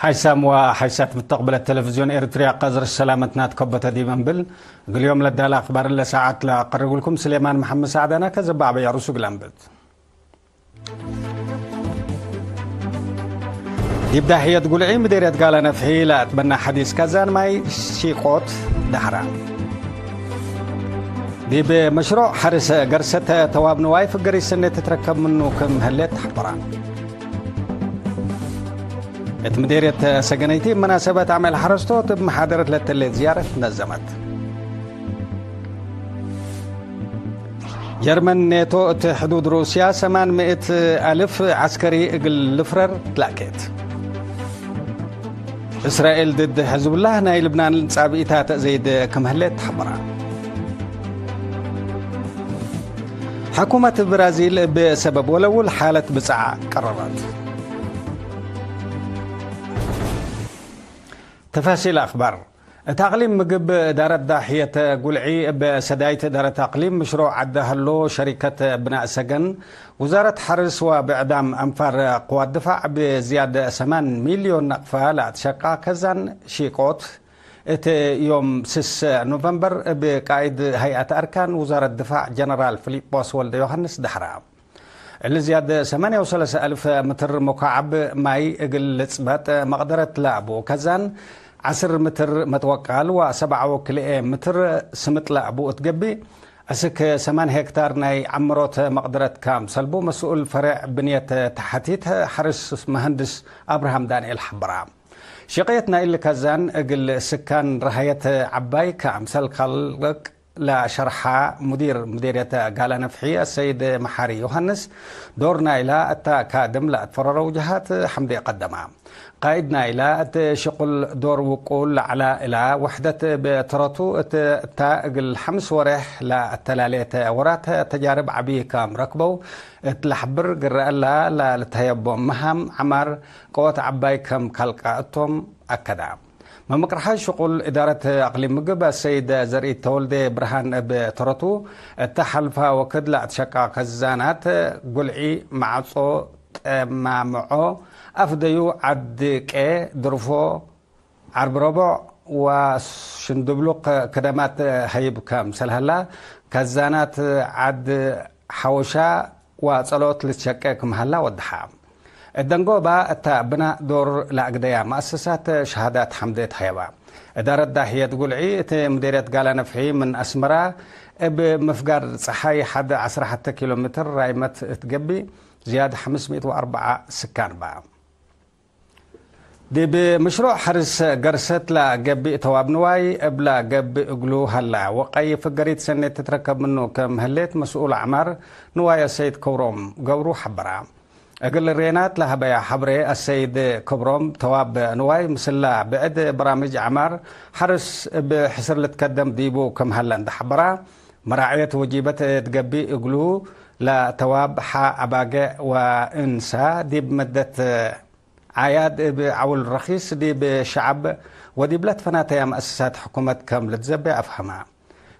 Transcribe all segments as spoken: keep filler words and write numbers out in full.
ሓይሳም ወሓይሳት ምተቅብለት ተለቪዝዮን ኤሪትርያ፣ ቀዝር ሰላመትና ትከበተ ዲብ እንብል፣ እግል ዮም ለዳለ አክባር ለሰዓት ለአቀርብልኩም ስሌማን መሐመድ ሳዕዳና። ከዘባዕበ ያሩሱ እግል አንብት። ዲብ ዳሕየት ጉልዒ ምዴርየት ጋላ ነፍሒ ለአትበና ሐዲስ ከዛን ማይ ሺቆት ዳሕራ። ዲብ መሽሮዕ ሐርስ ገርሰት ተዋብ ንዋይ ፍገሪት ሰኔት ትትረከብ ምኑ ክም ህሌት ተሐበራ። እት ምዴርየት ሰገነይቲ እብ መናሰበት አምዕል ሐረስቶት እብ መሓደረት ለተሌት ዝያረት ነዘመት። ጀርመን ኔቶ እት ሕዱድ ሩስያ ሰማን ምእት አልፍ ዐስከሪ እግል ልፍረር ትላኬት። እስራኤል ድድ ሕዝቡላህ ናይ ልብናን ጻብኢታት ዘይድ ክም ህሌት ተሐበራ። ሕኩመት ብራዚል እብ ሰበብ ወለውል ሓለት ብጻዕ ቀረረት። ተፋሲል አክባር። እት አቅሊም ምግብ እዳረት ዳሕየት ጉልዒ እብ ሰዳይት እዳረት አቅሊም ምሽሮዕ ዐደ ሀሎ ሸሪከት ብናእ ሰገን ውዛረት ሐርስ ወብዕዳም አንፋር ቅዋት ድፋዕ ብዝያድ ሰማን ሚልዮን ነቅፈ ለአትሸቃ ከዛን ሺቆት እት ዮም ስስ ኖቨምበር እብ ቃእድ ሀይአት አርካን ውዛረት ድፋዕ ጀነራል ፊሊጶስ ወልደ ዮሐንስ ደሐራ። እሊ ዝያድ ሰማንያ ወሰለሰ አልፍ ምትር ሙካዕብ ማይ እግል ልጽበጥ መቅደረት ለአቡ ከዛን፣ ዐስር ምትር መትወቃል ወሰብዓ ወክልኤ ምትር ስምጥ ለአቡ እት ገብእ፣ እስክ ሰማን ሄክታር ናይ ዐምሮት መቅደረት ካምሰልቡ መስኡል ፈሬዕ ብንየት ተሐቲት ሐርስ መሀንድስ አብርሃም ዳንኤል ሐበራ። ሽቅየት ናይ እሊ ከዛን እግል ስካን ረሀየት ዐባይ ካምሰል ከልቅ ለሸርሐ ሙዲር ምዴርየት ጋላ ነፍሒ አሰይድ መሓሪ ዮሐንስ፣ ዶር ናይላ እተ ካድም ለአትፈረረው ጀሃት ሐምዴ ቀደማ። ቃእድ ናይላ እት ሽቁል ዶር ውቁል ለዐላ እላ ወሕደት እብ ተረቱ እት እታ እግል ሐምስ ወሬሕ ለአተላሌተ ወራት ተጃርብ ዐቢ ከም ረክበው እት ለሐብር ግረአላ ለልትሀየቦም መሃም ዐማር ቀወት ዐባይ ከም ካልቃ እቶም አከዳ። መምቅርሓይ ሽቁል እዳረት አቅሊም ምግብ አሰይድ ዘርኢት ተወልዴ ብርሃን እብ ተረቱ፣ እተ ሐልፋ ወክድ ለአትሸቃ ከዛናት፣ ጉልዒ፣ ማዕጾ፣ ጠማምዖ፣ አፍደዩ፣ ዐድ ቄ፣ ድርፎ፣ ዐርብ ረቦዕ ወሽንድብሉቅ ክደማት ሀይብ ከምሰል ሀላ፣ ከዛናት ዐድ ሐወሻ ወጸሎት ልትሸቄ ክም ሀላ ወደሐ። እት ደንጎባ እተ ብናእ ዶር ለአግደያ መአሰሳት ሸሃዳት ሐምዴ ተሀየባ። እዳረት ዳሕየት ጉልዒ እት ምዴርየት ጋላ ነፍሒ ምን አስመራ እብ ምፍጋር ጸሓይ ሐድ ዐስራ ሐተ ኪሎ ሜትር ራይመት እት ገብእ ዝያድ ሐምስ ምእት ወአርበዓ ስካን በ። ዲብ ምሽሮዕ ሐርስ ገርሰት ለገብእ ተዋብ ንዋይ እብላ ገብእ እግሉ ሀላ፣ ወቀይ ፍገሪት ሰኔት ትትረከብ ምኑ ክም ህሌት መስኡል ዐማር ንዋይ አሰይድ ክብሮም ገብሩ ሐበራ። እግል ሬናት ለሀበያ ሐብሬ አሰይድ ክብሮም ተዋብ ንዋይ ምስላ ብዕድ በራምጅ ዐማር ሐርስ እብ ሕስር ልትከደም ዲቡ ክም ሀለ እንደ ሐበራ፣ መራዕየት ወጂበት እት ገብእ እግሉ ለተዋብ ሐ አባገዕ ወእንሳ ዲብ መደት ዓያድ እብ ዐውል ረኪስ ዲብ ሸዐብ ወዲብለ ትፈናተያ መአሰሳት ሕኩመት ከም ልትዘቤ አፍሀመ።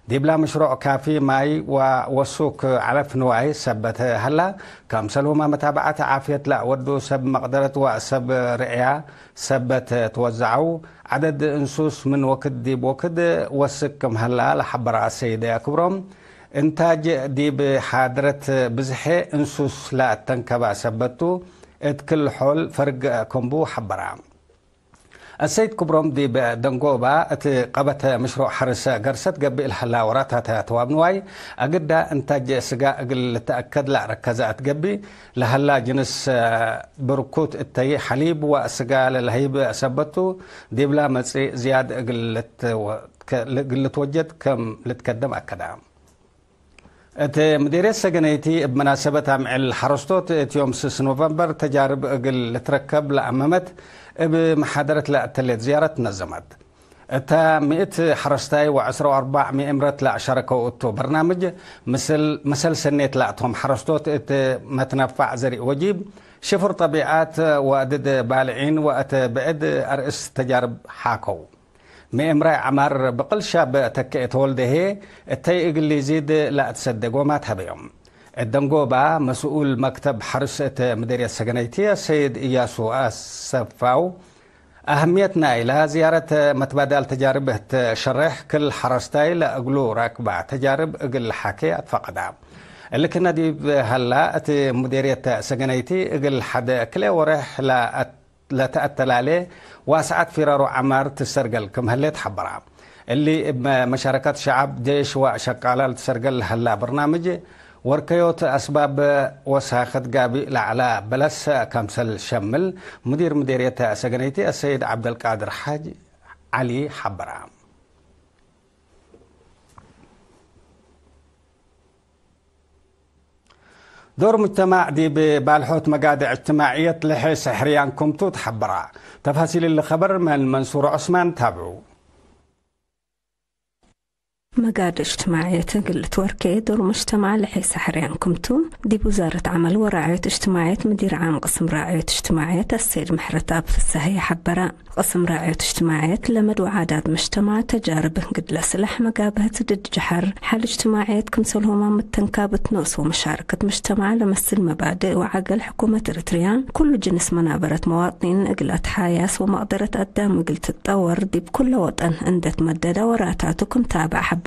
ዲብላ ምሽሮዕ ካፊ ማይ ወወሱክ ዐለፍ ንዋይ ሰበት ሀላ፣ ከምሰልሁመ መታብዐት ዓፍየት ለአወዱ ሰብ መቅደረት ወሰብ ርዕያ ሰበት ትወዘዐው። ዐደድ እንሱስ ምን ወክድ ዲብ ወክድ ወስክ ክም ሀላ ለሐበረ አሰይደ ክብሮም፣ እንታጅ ዲብ ሓድረት ብዝሐ እንሱስ ለአተንከበ ሰበት ቱ፣ እት ክል ሖል ፈርግ ክምቡ ሐበራ። አሰይድ ክብሮም ዲብ ደንጎባ እት ቀበተ ምሽሮዕ ሐርስ ገርሰት ገብእ ለሀላ ወራታት ተዋብ ንዋይ፣ አግዳ እንታጅ ስጋ እግል ልትአከድ ለአረከዘ እት ገብእ ለሀላ ጅንስ ብርኩት እተይ ሐሊብ ወስጋ ለለሀይብ ሰበት ቱ፣ ዲብላ መጽእ ዝያድ እግል ልትወ-፣ እግል ልትወጀድ ከም ልትከደም አከዳ። እት ምዴርየት ሰገነይቲ እብ መናሰበት አምዕል ሐረስቶት እት ዮም ስስ ኖቨምበር ተጃርብ እግል ልትረከብ ለአመመት እብ መሓደረት ለአተሌት ዝያረት ነዘመት። እተ ምእት ሐረስታይ ወዐስር ወአርበዕ ምእምረት ለአሸረከው እቱ በርናምጅ፣ ምስል፣ መሰል ሰኔት ለአቶም ሐረስቶት እት መትነፋዕ ዘሪእ ወጂብ፣ ሽፍር ጠቢዓት ወአድድ ባልዒን ወእት ብዕድ አርእስ ተጃርብ ሓከው። ምእምራይ ዐማር ብቅል ሻብ ተኬ ተወልደ ህዬ፣ እተይ እግል ሊዚድ ለአትሰዴ ጎማት ሀበዮም። እት ደንጎባ መስኡል መክተብ ሐርስ እት ምዴርየት ሰገነይቲ አሰይድ እያሱ አሰፋው፣ አህምየት ናይላ ዝያረት መትባዳል ተጃርብ እት ሸሬሕ፣ ክል ሐረስታይ ለእግሉ ራክባ ተጃርብ እግል ለሓኬ አትፈቀዳ። እሊ ክነ ዲብ ሀላ፣ እት ሙዴርየት ሰገነይቲ እግል ሐደ ክልኤ ወሬሕ ለአት-፣ ለተአተላሌ ዋስዐት ፊራሮ ዐማር ትሰርገል ክም ህሌት ሐበራ። እሊ እብ መሻረከት ሸዐብ፣ ጄሽ ወሸቃላ ልትሰርገል ለሀላ በርናምጅ፣ ወርከዮት አስባብ ወሳክት ጋብእ ለዐለ በለስ ከምሰል ሸምል፣ ሙዲር ሙዴርየት ሰገነይቲ አሰይድ ዐብደልቃድር ሓጅ ዐሊ ሐበረ። ዶር ሙጅተማዕ ዲብ ባልሖት መጋድዕ እጅትማዕየት ለሐይሰ ሕርያን ክምቱ ተሐበራ። ተፋሲል እሊ ኸበር ምን መንሱር ዑስማን ታብዑ። መጋድዕ እጅትማዕየት እግል ልትወርኬ ዶር ሙጅተማዕ ለሐይሰ ሕርያን ክምቱ፣ ዲብ ውዛረት ዐመል ወራዕዮት እጅትማዕየት ምዲር ዓም ቅስም ራዕዮት እጅትማዕየት አሰይድ ምሕረትአብ ፍሰሀየ ሐበረ። ቅስም ራዕዮት እጅትማዕየት ለመድ ወዓዳት መጅተማዕ ተጃርብ ግድለ ስላሕ መጋብህት ድድ ጀሐር፣ ሐል እጅትማዕየት ክምሰልሁመ ምተንካብ እት ኖስ ወመሻረከት መጅተማዕ ለመስል መባድእ ወዐገል ሕኩመት ኤረትርያ፣ ኩሉ ጅንስ መናበረት መዋጥኒን እግል አትሓያስ ወመቅደረት አዳም እግል ትጠወር ዲብ ኩለ ወጠን እንዴ ትመደደ ወራታቱ ክም ታብዕ ሐበረ።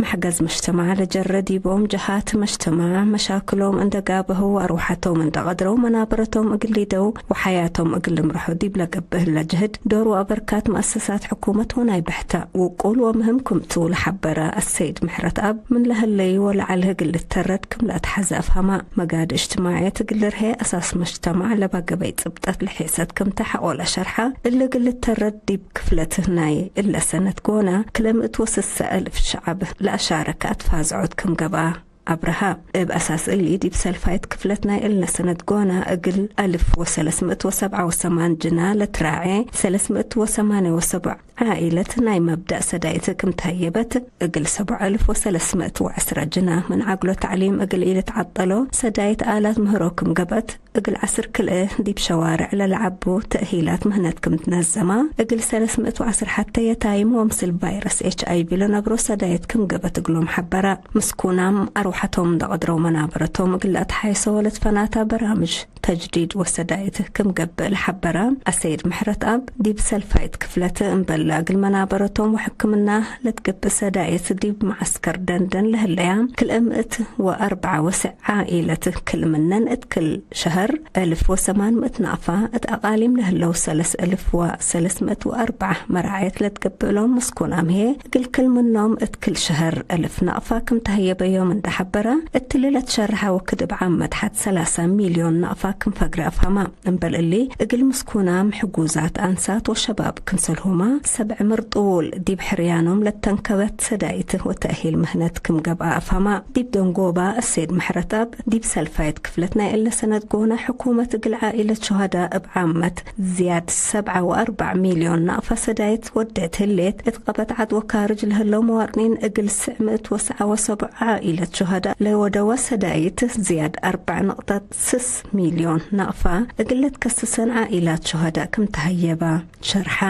መሕገዝ መጅተማዕ ለጀረ ዲቦም ጀሃት መጅተማዕ መሻክሎም እንደ ጋብሀው ወአርወሐቶም እንደ ቀድረው መናበረቶም እግል ሊደው ወሐያቶም እግል ልምረሖ ዲብ ለገብእ ህለ ጅህድ ዶር ወአበርካት መአሰሳት ሕኩመት ወናይ ብሕተ ውቁል ወምህም ክምቱ ለሐበረ አሰይድ ምሕረትአብ ምን ለህለዩ ወለዐል እግል ልተረድ ክም ለአትሐዘ አፍሀማ። መጋድዕ እጅትማዕየት እግል ልርሄ አሳስ መጅተማዕ ለባ ገበይ ጽብጠት ለሔሰት ክምተ ሐቆ ለሸርሐ እሊ እግል ልተረድ ዲብ ክፍለት ናይ እለ ሰነት ጎነ፣ ክለ ምእት ወስሰ እልፍ ሸዐብ ለአሻረከ አትፋዝዖት ክም ገብአ አብረሀ። እብ አሳስ እሊ፣ ዲብ ሰልፋይት ክፍለት ናይ እለ ሰነት ጎነ፣ እግል አልፍ ወሰለስ ምእት ወሰብዓ ወሰማን ጅና ለትራዔ፣ ሰለስ ምእት ወሰማንየ ወሰብዕ ዓኢለት ናይ መብዳእ ሰዳይት ክም ተህየበት፣ እግል ሰብዕ አልፍ ወሰለስ ምእት ወዐስረ ጅና ምን ዐግሎ ተዕሊም እግል ኢልትዓጠሎ ሰዳይት አላት ምህሮ ክም ገብአት፣ እግል ዐስር ክልኤ ዲብ ሸዋርዕ ለለዐቡ ተእሂላት ምህነት ክም ትነዘማ፣ እግል ሰለስ ምእት ወዐስር ሐቴ የታይም ወምስል ቫይረስ ኤች አይ ቪ ለነብሮ ሰዳይት ክም ገብአት እግሎም ሐበረ። ምስኩናም አርወሐቶም እንደ ቀድረው መናበረቶም እግል ለአትሓይሶ ወለትፈናታ በራምጅ ተጅዲድ ወሰዳይት ክም ገብእ ለሐበረ አሰይድ ምሕረትአብ፣ ዲብ ሰልፋይት ክፍለት እምበል ለእግል መናበረቶም ወሕክምና ለትገብእ ሰዳይት ዲብ መዐስከር ደንደን ለህለያ ክልኤ ምእት ወአርበዓ ወስዕ ዓኢለት፣ ክል ምነን እት ክል ሸሀር አልፍ ወሰማን ምእት ናቅፋ፣ እት አቃሊም ለህለው ሰለስ አልፍ ወሰለስ ምእት ወአርበዓ መራዐየት ለትገብእ እሎም ምስኩናም ህዬ፣ እግል ክል ምኖም እት ክል ሸሀር አልፍ ናቅፋ ክም ተህየበዮም እንደ ሐበረ፣ እትሊ ለትሸርሐ ወክድ እብ ዓመት ሐድ ሰላሳ ሚልዮን ናቅፋ ክም ፈግረ አፍሀማ። እምበል እሊ፣ እግል ምስኩናም ሕጉዛት አንሳት ወሸባብ ክምሰልሁመ ሰብዕ ምርጡል ዲብ ሕርያኖም ለተንከበት ሰዳይት ወተእሂል ምህነት ክም ገብአ አፍሀማ። ዲብ ደንጎባ፣ እሴድ ምሕረትአብ ዲብ ሰልፋይት ክፍለት ናይ እለ ሰነት ጎነ፣ ሕኩመት እግል ዓኢለት ሹሀዳእ እብ ዓመት ዝያድ ሰብዓ ወአርበዕ ሚልዮን ናቅፋ ሰዳይት ወዴት ህሌት፣ እት ቀበት ዐድ ወካርጅ ለህለው መዋጥኒን እግል ስዕ ምእት ወሰዓ ወሰቡዕ ዓኢለት ሹሀዳእ ለወደወ ሰዳይት ዝያድ አርበዕ ነቅጠት ስስ ሚልዮን ናቅፋ እግል ልትከስሰን ዓኢላት ሹሀዳእ ክም ተሀየበ ሸርሐ።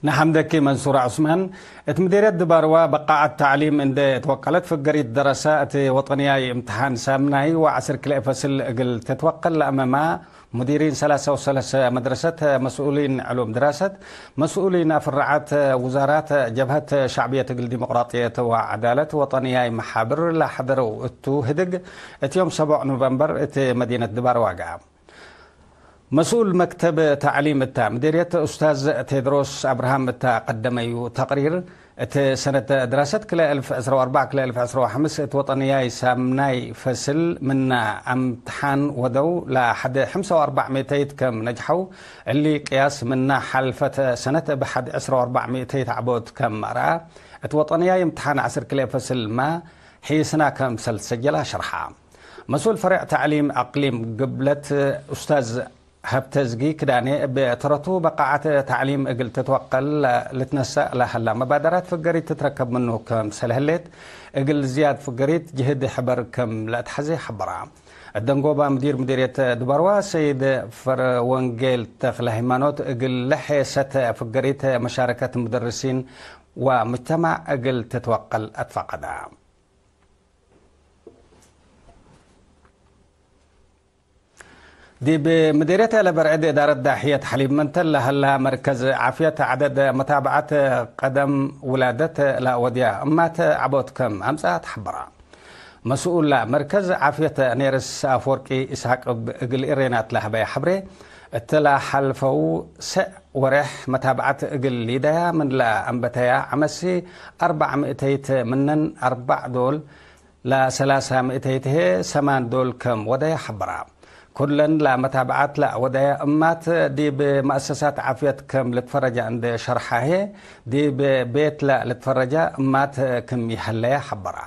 ነሐምደኪ መንሱር ዑስማን። እት ምዴርየት ድባርዋ በቃዐት ተዕሊም እንዴ ትወቀለት ፍገሪት ደረሰ እት ወጠንያይ እምትሓን ሳምናይ ወዐስር ክልኤ ፈስል እግል ትትወቀል ለአመማ ሙዲሪን ሰላሳ ወሰለሰ መድረሰት፣ መስኡሊን ዕሉም ድራሰት፣ መስኡሊን አፍረዓት ውዛራት፣ ጀብሀት ሸዕብየት እግል ዲሞቅራጥየት ወዐዳለት ወጠንያይ መሓብር ለሐደረው እቱ ህድግ፣ እት ዮም ሰቦዕ ኖቨምበር እት መዲነት ድባርዋ ገአ። መስኡል መክተብ ተዕሊም እተ ምዴርየት ኡስታዝ ቴድሮስ አብርሃም እተ ቀደመዩ ተቅሪር፣ እት ሰነት ድራሰት ክልኤ አልፍ ዕስራ ወአርበዕ ክልኤ አልፍ ዕስራ ወሐምስ እት ወጠንያይ ሳምናይ ፈስል ምነ አምትሓን ወደው ለሐድ ሐምሳ ወአርበዕ ሚእተይት ከም ነጅሐው፣ እሊ ቅያስ ምነ ሐልፈት ሰነት እብ ሐድ ዕስራ ወአርበዕ ሚእተይት ዐቦት ከም መርአ፣ እት ወጠንያይ እምትሓን ዐስር ክልኤ ፈስልመ ሒስና ከምሰል ትሰጀላ ሸርሐ። መስኡል ፈሬዕ ተዕሊም አቅሊም ግብለት ኡስታዝ ሀብተዝጊ ክዳኔ እብ ተረቱ፣ በቃዐት ተዕሊም እግል ትትወቀል ልትነሰእ ለሀላ መባደራት ፍገሪት ትትረከብ ምኑ ክምሰል ህሌት፣ እግል ዝያድ ፍገሪት ጅህድ ሕበር ክም ለአትሐዜ ሐበራ። እት ደንጎባ ምዲር ምዲርየት ድባርዋ ሰይድ ፈረወንጌል ተክለሃይማኖት፣ እግል ለሔሰት ፍገሪት መሻረከት ሙደርሲን ወሙጅተማዕ እግል ትትወቀል አትፈቀደ። ዲብ ምዴርየት ኤለበርዕድ እዳረት ዳሕየት ሐሊብ መንተል ለሀላ መርከዝ ዓፍየት ዐደድ መታብዐት ቀደም ውላደት ለአወድያ እማት ዐቦት ከም አምጽአ ተሐበራ። መስኡል መርከዝ ዓፍየት ኔርስ አፍወርቂ ኢስሐቅ እብ እግል ኢሬናት ለሀበየ ሐብሬ፣ እት ለሐልፈው ሰዕ ወሬሕ መታብዐት እግል ሊደያ ምን ለአንበተያ ዐመሲ አርበዕ ምእተይት ምነን አርበዕ ዶል ለሰላሳ ምእተይት ህዬ ሰማን ዶል ከም ወደየ ሐበራ። ኩለን ለመታብዐት ለወደየ እማት ዲብ መአሰሳት ዓፍየት ክም ልትፈረጃ እንዴ ሸርሐ ህዬ፣ ዲብ ቤት ለልትፈረጃ እማት ክም ይሀለየ ሐበራ።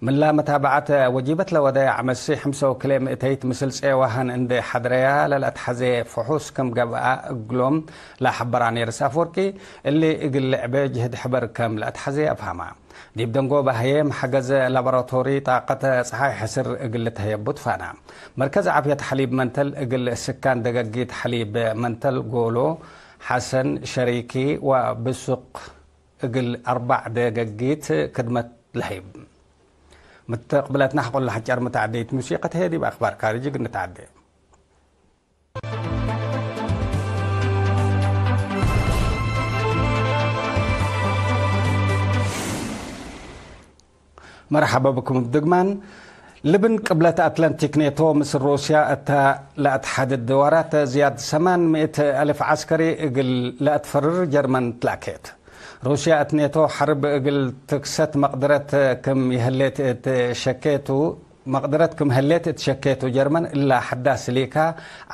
ምን ለመታብዐት ወጂበት ለወደየ ዐመሲ ሕምሰ ወክልኤ ምእተይት ምስል ጼዋህን እንዴ ሐድረያ ለለአትሐዜ ፍሑስ ክም ገብአ እግሎም ለሐበራ ኔርስ አፍወርቂ፣ እሊ እግል ልዕቤ ጅህድ ሕበር ከም ለአትሐዜ አፍሀማ። ዲብ ደንጎበ ህዬ፣ መሐገዝ ላቦራቶሪ ጣቀት ጸሓይ ሕስር እግል ልትሀየቡ ትፋና። መርከዝ ዓፍየት ሐሊብ መንተል እግል ስካን ደገጊት ሐሊብ መንተል ጎሎ፣ ሐሰን፣ ሸሪኪ ወብሱቅ እግል አርባዕ ደገጊት ክድመት ለህይብ። ምትቅብለትና ሐቆለ ሐጨር ምተዐደይት ሙሲቀት ህዬ ዲብ አክባር ካርጅ እግል ንትዐዴ። መርሐበ ብኩም እብ ድግማን። ልብን ቅብለት አትላንቲክ ኔቶ ምስል ሩስያ እተ ለአትሐድድ ድዋራት ዝያድ ሰማን ምእት አልፍ ዐስከሪ እግል ለአትፈርር ጀርመን ትላኬት። ሩስያ እት ኔቶ ሐርብ እግል ትክሰት መቅድረት ክም ይህሌት እት ሸኬቱ፣ መቅድረት ክም ህሌት እት ሸኬቱ ጀርመን እላ ሐዳስ ስሊካ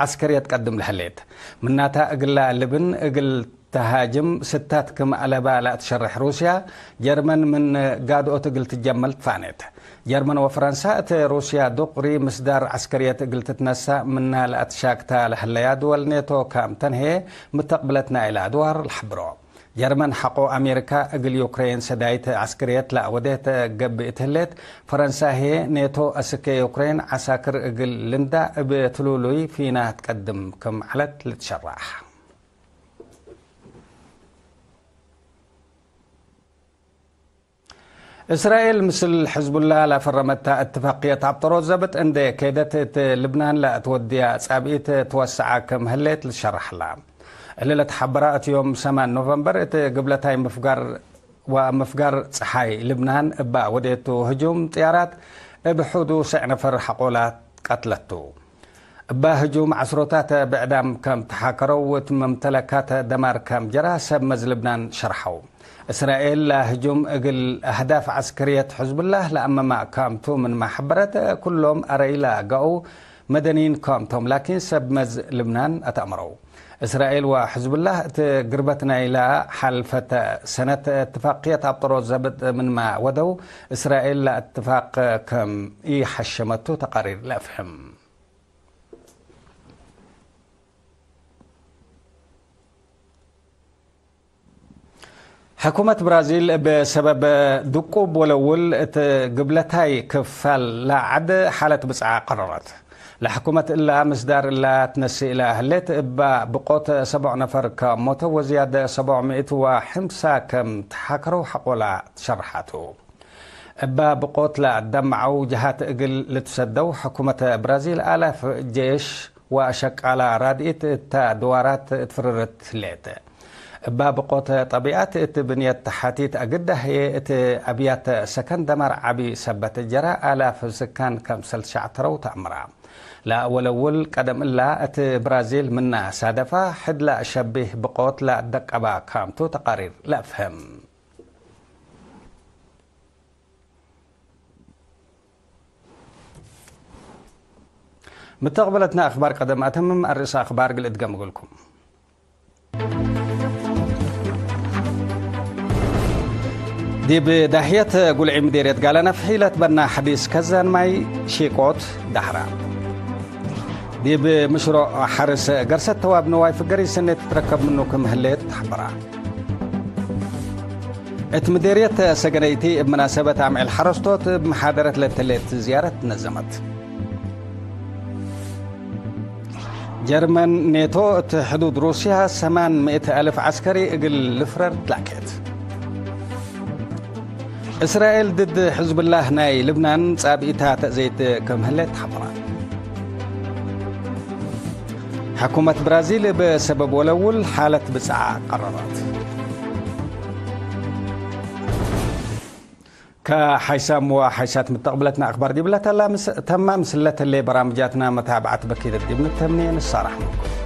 ዐስከርየት ቀድም ለህሌት። ምናታ እግላ ልብን እግል ተሃጅም ስታት ክም አለባ ለአትሸርሕ ሩስያ፣ ጀርመን ምን ጋድኦት እግል ትጀመል ትፋኔት። ጀርመን ወፈረንሳ እት ሩስያ ዱቅሪ ምስዳር ዐስከርየት እግል ትትነሳእ ምና ለአትሻክታ ለህለያ ድወል ኔቶ ከም ተንሄ ምተቅብለት ናይለ አድዋር ለሐብሮ። ጀርመን ሐቆ አሜሪካ እግል ዩክሬን ሰዳይት ዐስክርየት ለአወዴት ገብእ እት ህሌት፣ ፈረንሳ ህዬ ኔቶ አስኬ ዩክሬን ዐሳክር እግል ልንዳእ እብ ትሉሉይ ፊናት ቀድም ክም ዐለት ልትሸራሕ። እስራኤል ምስል ሕዝቡላህ ለፈረመታ እትፋቅየት አብጠሮት ዘብጥ እንዴ ኬደት እት ልብናን ለአትወድያ ጻብኢት ትወሰዐ ክም ህሌት ልትሸረሐላ። እሊ ለተሐበረ እት ዮም ሰማን ኖቨምበር እት ግብለታይ ምፍጋር ወምፍጋር ጸሓይ ልብናን እባ ወዴቱ ህጁም ጥያራት እብ ሑዱ ሰዕ ነፈር ሐቆላት ቀትለቱ። እባ ህጁም ዐስሮታት ብዕዳም ከም ተሓከረው እት መምተለካት ደማር ከም ጀራ ሰብ መዝ ልብናን ሸርሐው። እስራኤል ለህጁም እግል አህዳፍ ዐስከርየት ሕዝቡላህ ለአመማ ክምቱ ምንመ ሐበረት፣ ኩሎም አረይ ለገአው መደኒን ክምቶም ላኪን ሰብ መዝ ልብናን አተአምረው። እስራኤል ወሕዝቡላህ እት ግርበት ናይላ ሐልፈተ ሰነት እትፋቅየት አብጠሮት ዘብጥ ምንመ ወደው፣ እስራኤል ለእትፋቅ ከም ኢሐሸመቱ ተቃሪር ለአፍህም። ሕኩመት ብራዚል እብ ሰበብ ድቁብ ወለውል እት ግብለታይ ክፋል ለዐድ ሓለት ብጽዓ ቀረረት። ለሕኩመት እላ ምስዳር እላ ትነስእ እላ ህሌት፣ እባ ብቆት ሰቦዕ ነፈር ከሞተው ወዝያድ ሰቦዕ ምእት ወሐምሳ ከም ተሓከረው ሐቆላ ትሸርሓቱ። እባ ብቆት ለአደምዐው ጀሃት እግል ልትሰደው፣ ሕኩመት ብራዚል አላፍ ጄሽ ወሸቃላ ራድኢት እተ ድዋራት እት ፍርርት ህሌት። እባ ብቆት ጠቢዐት እት ብንየት ተሓቲት አግዳ ህዬ እት አብያት ሰከን ደማር ዐቢ ሰበት ጀረ፣ አላፍ ስካን ከምሰል ሸዕተረው ተአምራ። ለወለውል ቀደም እላ እት ብራዚል ምና ሳደፋ፣ ሕድ ለሸቢህ ብቆት ለደቀባ ካምቱ ተቃሪር ለአፍህም። ምተቅበለትና አክባር ቀደም አተምም፣ አርእሰ አክባር እግል እድገም እግልኩም። ዲብ ዳህየት ጉልዒ ምዴርየት ጋለ ነፍሒ ለትበና ሐዲስ ከዛን ማይ ሺቆት ዳህራ። ዲብ ምሽሮዕ ሐርስ ገርሰት ተዋብ ንዋይ ፍገሪ ሰኔት ትትረከብ ምኑ ክም ህሌት ተሐበራ። እት ምዴርየት ሰገነይቲ እብ መናሰበት አምዕል ሐረስቶት እብ መሓደረት ለተሌት ዝያረት ነዘመት። ጀርመን ኔቶ እት ሕዱድ ሩስያ ሰማን ምእት አልፍ ዐስከሪ እግል ልፍረር ትላኬት። እስራኤል ድድ ሕዝብላህ ናይ ልብናን ጻብኢታ ተእዜት ክም ህሌት ሐበራ። ሕኩመት ብራዚል እብ ሰበብ ወለውል ሓለት ብጽዓ ቀረረት። ከሓይሳም ወሓይሳት ምተቅብለትነ አክባር ዲብለ ተላ ምስ-፣ ተማ ምስለ ተሌ በራምጃትና መታብዐት በኪደት ዲብ ንተምኔ ንሳራሕ ምንኩም።